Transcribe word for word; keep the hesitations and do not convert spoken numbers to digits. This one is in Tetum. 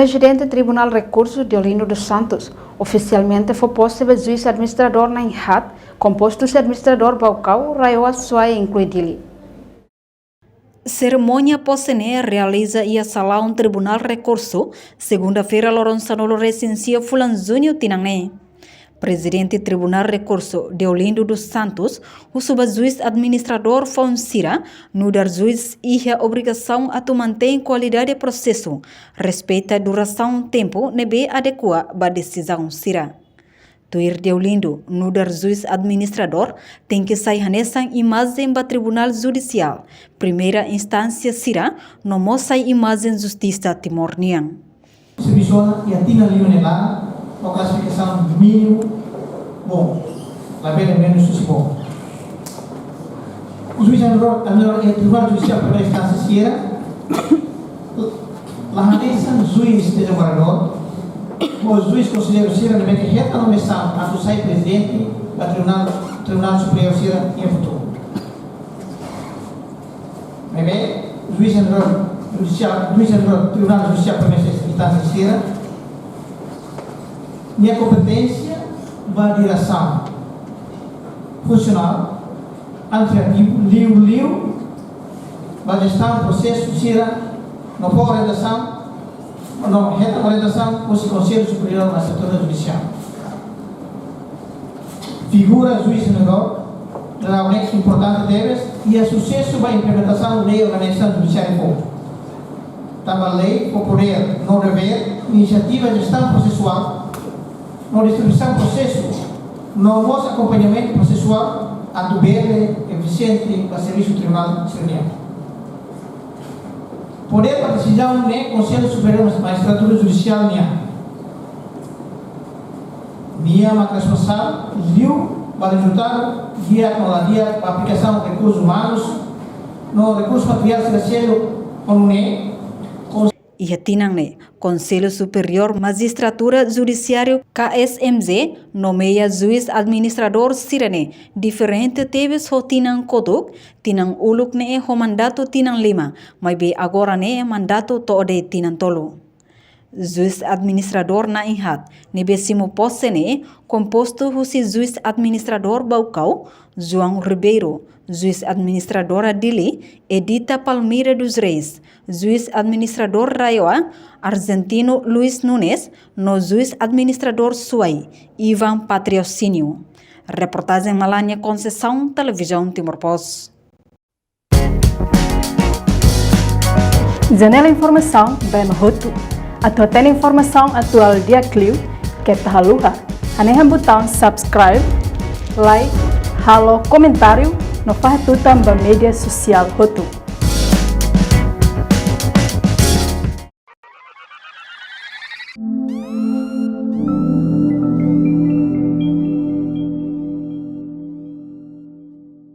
Prezidente Tribunál Rekursu, Deolindo dos Santos, ofisialmente fó pose ba juís administradór na'in-haat, kompostu husi administradór Baucau, RAEOA, SUAE, inklui Dili. Serimónia pose ne'e realiza iha salaun Tribunál Rekursu, segunda-feira, loron sanulu-resin-sia fulan-Juñu tinan ne'e. Prezidente Tribunál Rekursu, Deolindo dos Santos, husu ba juís administradór foun sira, nu'udar juís iha obrigasaun atu mantein kualidade prosesu, respeita durasaun tempu ne'ebé adekua ba desizaun sira. Tuir Deolindo, nu'udar juís administradór tenke sai hanesan imajen ba Tribunál Judisiál Primeira Instánsia sira, no mós sai imajen justisa Timor nian. Servisu ona iha tinan lima ne'e laran, ho klasifikasaun mínimu bom, labele menus husi bom. Juís administradór, administradór iha Tribunál Judisiál Primeira Instánsia sira la hanesan juís dezemparadór, ou juís konselleiru sira ne'ebé ke hetan nomeasaun atu sai prezidente ba Tribunál, Tribunál Superiór sira iha futuru. Maibé, juís administradór judisiál, juís administradór Tribunál Judisiál Primeira Instánsia sira, nia kompeténsia ba diresaun funsionál, administrativu, liuliu ba jestaun prosesu sira, no fó orientasaun, no hetan orientasaun husi Konsellu Superiór Magistratura Judisiál. Figura juís administradór, realmente importante tebes, iha susesu ba implementasaun lei organizasaun judisiária foun. Tanba lei fó podér no devér, inisiativa jestaun prosesuál, no distribuisaun prosesu, no mós akompañamentu prosesuál, atu bele efisiente ba servisu tribunál sira-nian. Podér ba desizaun ne'e Konsellu Superiór Magistratura Judisiál nian. Nia mak responsavel liu ba rezultadu di'ak no la di'ak ba aplikasaun rekursus umanus no rekursus materiál sira seluk, ho nune'e Iha tinan ne'e, Konsellu Superiór Magistratura Judisiária, K S M J, nomeia juís administradór sira-ne'e diferente tebes ho tinan kotuk, tinan uluk ne'e ho mandatu tinan lima, maibé agora ne'e mandatu to'o de'it tinan tolu. Juís administradór na'in-haat ne'ebé simu pose ne'e kompostu husi juís administradór Baucau, João Ribeiro, juís administradora Dili, Edita Palmira dos Reis, juís administradór RAEOA, Argentino Luis Nunes, no juís administradór SUAE, Ivan Patrocínio. Reportajen Malania Conceição, Televizaun Timor Post. Janela informasaun ba ema hotu. Atu hatene informasaun atuál di'ak liu, keta haluha hanehan butaun subscribe, like, halo komentáriu, no fahe tutan ba média sosiál hotu.